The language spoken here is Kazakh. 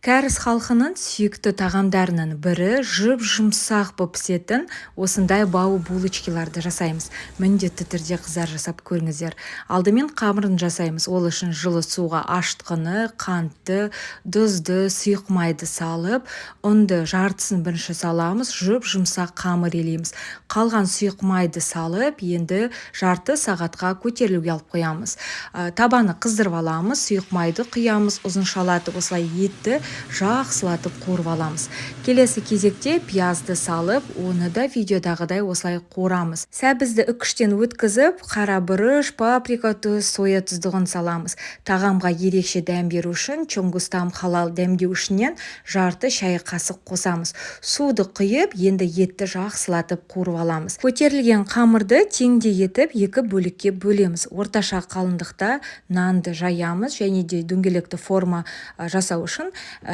Кәріс халқының сүйікті тағамдарының бірі жұп-жұмсақ боп пісетін осындай бау булочкиларды жасаймыз. Міндетті түрде, қыздар, жасап көріңіздер. Алдымен қамырын жасаймыз. Ол үшін жылы суға ашытқыны, қантты, тұзды, сұйық майды салып, ұнды жартысын бірінші саламыз, жұп-жұмсақ қамыр илейміз. Қалған сұйық майды салып, енді жарты сағатқа көтерілуге алып қоямыз. Табаны қыздырып аламыз, сұйық майды құямыз, ұзыншалатып осылай етті жақсылатып қуырып аламыз. Келесі кезекте пиязды салып, оны да видеодағыдай осылай қуырамыз. Сәбізді үккіштен өткізіп, қара бұрыш, паприка, тұз, соя тұздығын саламыз. Тағамға ерекше дәм беру үшін Чонгустам халал дәмдеуішінен жарты шай қасық қосамыз. Суды құйып, енді етті жақсылатып қуырып аламыз. Көтерілген қамырды теңдей етіп екі бөлікке бөлеміз. Орташа қалыңдықта нанды жаямыз және де дөңгелекті форма жасау үшін